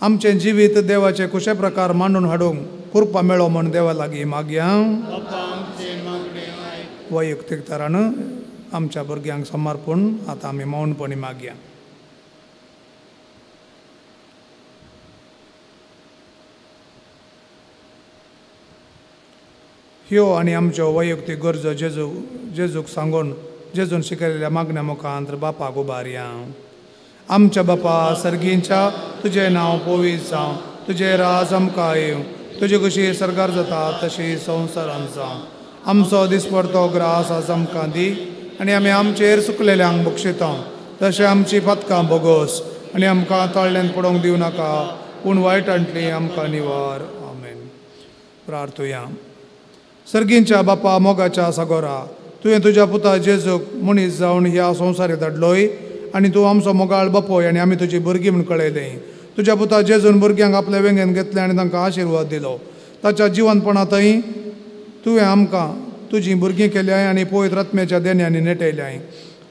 आमचें जिवीत देवाचे कुशे प्रकार मांडून हाडूंक कृपा मेळो म्हूण देवा लागीं मागया. वैयक्तीक तरान आमच्या भुरग्यांक समर्पण आतां आमी मौनपणी मागया. ह्यो आनी आमच्यो वैयक्तीक गरजो जेजूक सांगून जेजून शिकयलेल्या मागण्या मुखांत बापाक उबारया. आमच्या बापा सर्गींच्या, तुजें नांव पवित्र जावं, तुजें राज आमकां येवं, तुजी कशी सरकार जाता तशी संवसारांत जावं. आमचो दिसपडतो ग्रास आज आमकां दी आनी आमी आमचेर सुकलेल्यांक बक्षिता तशें आमची पातकां बोगोस आनी आमकां तळ्ळ्यान पडोवंक दिवं नाका, पूण वायटांतली आमकां निवार. आमेन. प्रार्थुया. सर्गींच्या बापा मोगाच्या सागोरा, तुवें तुज्या पुता जेजूक मनीस जावन ह्या संवसारीक धाडलोय आनी तूं आमचो मोगाळ बापोय आनी आमी तुजी भुरगीं म्हूण कळयलें. तुज्या पुता जेजून भुरग्यांक आपल्या वेंगेन घेतलें आनी तांकां आशिर्वाद दिलो. ताच्या जिवनपणांतय तुवें आमकां तुजीं भुरगीं केल्याय आनी पवित्र आत्म्याच्या देण्यांनी नेटयल्याय.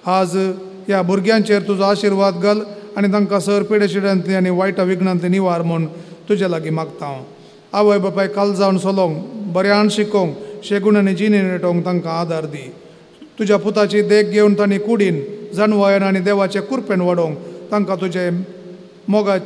आज ह्या भुरग्यांचेर तुजो आशिर्वाद घाल आनी तांकां सर पिडेशिड्यांतली आनी वायट विघ्नांतली निवार म्हूण तुजे लागीं मागता हांव. आवय बापाय काल जावन चलोवंक, बऱ्यान शिकोवंक, शेगूण आनी जिणे नेटोवंक तांकां आदार दी. तुज्या पुताची देख घेवन तांणी कुडीन जानवायन आनी देवाचे कुरपेन वाडोवंक तांकां तुजें मोगा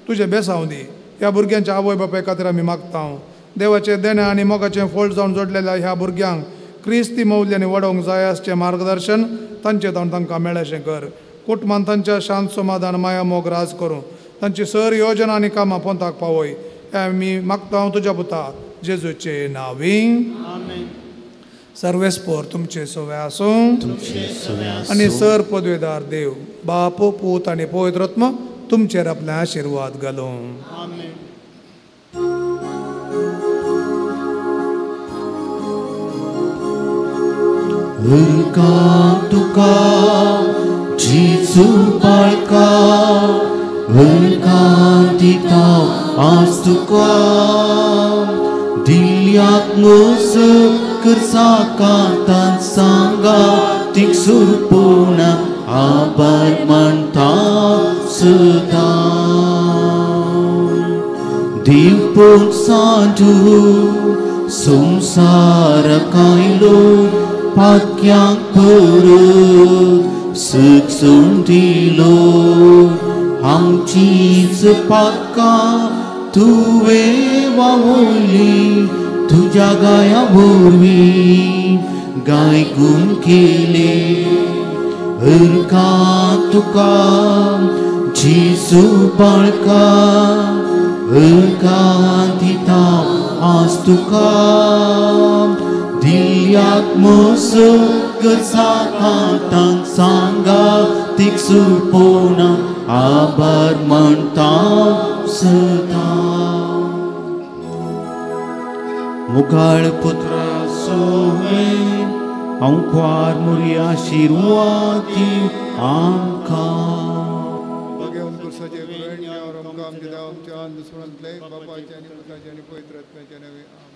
तुजें बेसांव दी. ह्या भुरग्यांच्या आवय बापाय खातीर आमी मागता हांव. देवाचें देणें आनी मोगाचें फळ जावन जोडलेल्या ह्या भुरग्यांक क्रिस्ती मौल्यांनी वाडोवंक जाय आसचें मार्गदर्शन तांचें जावन तांकां मेळचें कर. कुटुंबान तांच्या शांत समाधान माया मोग राज करूं, तांची सर योजना आनी कामां पोंताक पावय. हें आमी मागता हांव तुज्या पुता जेजूचे नांवी. सर्वेस्पोर तुमचे सवे आसूं आनी सर पदवेदार देव बाप पूत आनी पवित्र आत्मा तुमचेर आपले आशिर्वाद घालूं. तुका जेजू बाळका, उरकां दिता आज तुका, दिल्याक मोस करसाकांतान सांगा तिकसूरपण आभार मानता सदां. देवपूण सांजू संवसार कायलो पाक्यांक परत सुख दिलो, आमचीच पातकां तुवें वावुरली, तुज्या गाया वरवीं गायकून केले. उरकां तुका जेजू बाळका, उरकां दिता आज तुका, दिल्याक मोस सगळ्या सांगा तिकसुपोना आभार म्हणता सदा. मुखाळ पुत्रा सोवे अंख्वार मुर्या शिरवाती आमकां. आमच्या आमच्या आनी पवित्र आत्म्याच्या नांवान.